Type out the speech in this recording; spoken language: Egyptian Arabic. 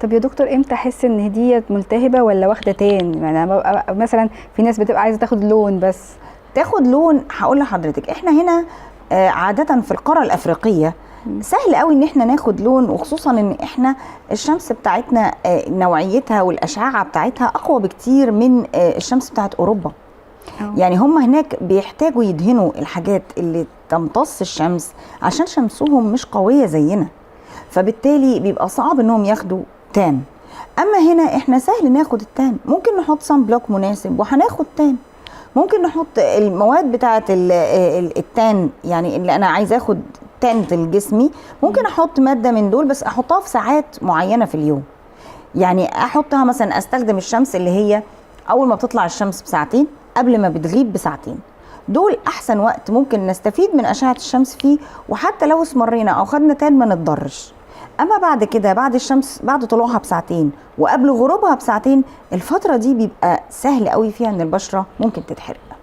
طب يا دكتور، امتى احس ان ديت ملتهبه ولا واخده tan؟ يعني انا ببقى مثلا في ناس بتبقى عايزه تاخد لون بس. تاخد لون، هقول لحضرتك، احنا هنا عادة في القارة الأفريقية سهل قوي ان احنا ناخد لون، وخصوصا ان احنا الشمس بتاعتنا نوعيتها والأشعة بتاعتها أقوى بكتير من الشمس بتاعت أوروبا. يعني هم هناك بيحتاجوا يدهنوا الحاجات اللي تمتص الشمس عشان شمسهم مش قوية زينا، فبالتالي بيبقى صعب انهم ياخدوا tan. اما هنا احنا سهل ناخد ال tan، ممكن نحط sun block مناسب وهناخد tan، ممكن نحط المواد بتاعه ال tan، يعني اللي انا عايزه اخد tan لجسمي ممكن احط مادة من دول، بس احطها في ساعات معينة في اليوم. يعني احطها مثلا، استخدم الشمس اللي هي اول ما بتطلع الشمس بساعتين، قبل ما بتغيب بساعتين، دول احسن وقت ممكن نستفيد من اشعه الشمس فيه، وحتى لو اسمرينا او خدنا tan ما نتضرش. اما بعد كده، بعد الشمس، بعد طلوعها بساعتين وقبل غروبها بساعتين، الفترة دي بيبقى سهل قوي فيها ان البشرة ممكن تتحرق.